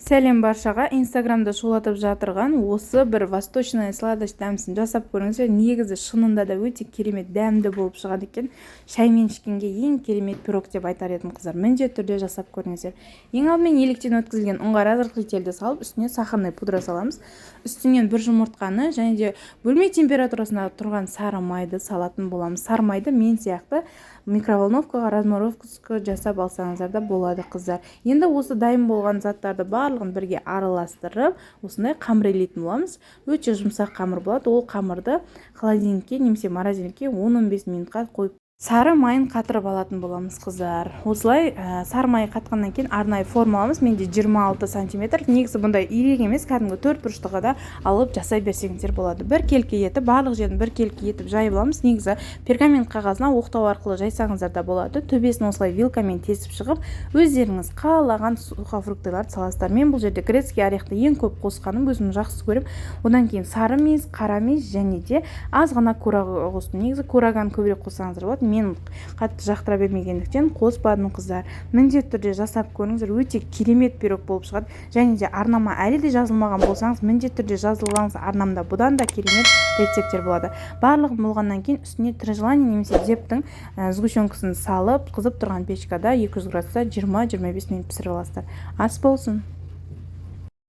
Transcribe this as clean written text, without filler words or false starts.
Сәлем баршаға! Инстаграмда шулатып жатырған осы бір восточная сладость дәмісін жасап көріңіздер. Негізі, шынында да өте керемет дәмді болып шығады екен. Шаймен ішкенге ең керемет пирог деп айтар едім, қыздар. Міндетті түрде жасап көріңіздер. Ең алдымен електен өткізілген ұнға разрыхлительді салып, үстіне сахарный пудра саламыз. Үстінен бір жұмыртқаны және де бөлме температурасында тұрған сары майды салатын боламыз. Сары майды мен сияқты микроволновкаға разморозка жасап алсаңыздар да болады, қыздар. Енді осы дайын болған заттарды барлығын бірге араластырып, осындай қамыр илейтін боламыз. Өте жұмсақ қамыр болады. Ол қамырды холодильникке немесе морозильникке 10-15 минутқа қойып, сары майын қатырып алатын боламыз, қыздар. Осылай сары май қатқаннан кейін арнайы форма аламыз. Менде 26 сантиметр. Негізі бұндай ирек емес, кәдімгі төрт бұрыштыға да алып жасай берсеңіздер болады. Біркелкі етіп, барлық жерін біркелкі етіп жайып аламыз. Негізі пергамент қағазына оқтау арқылы жайсаңыздар да болады. Төбесін осылай вилкамен тесіп шығып, өздеріңіз қалаған сухофруктыларды саласыздар. Мен бұл жерде грецкий орехты ең көп қосқаным, өзім жақсы көремін. Одан кейін сары мейіз, қара мейіз және де аз ғана курага қостым. Негізі кураганы көбірек қоссаңыздар болады, мен қатты жақтыра бермегендіктен қоспадым. Қыздар, міндетті түрде жасап көріңіздер, өте керемет пирог болып шығады. Және де арнама әлі де жазылмаған болсаңыз, міндетті түрде жазылып алыңыз. Арнамда бұдан да керемет рецепттер болады. Барлығын болғаннан кейін үстіне «Три желания» немесе «Зептің» сгущенкасын салып, қызып тұрған печкада 200 градуста 20-25 минут пісіріп аласыздар. Ас болсын!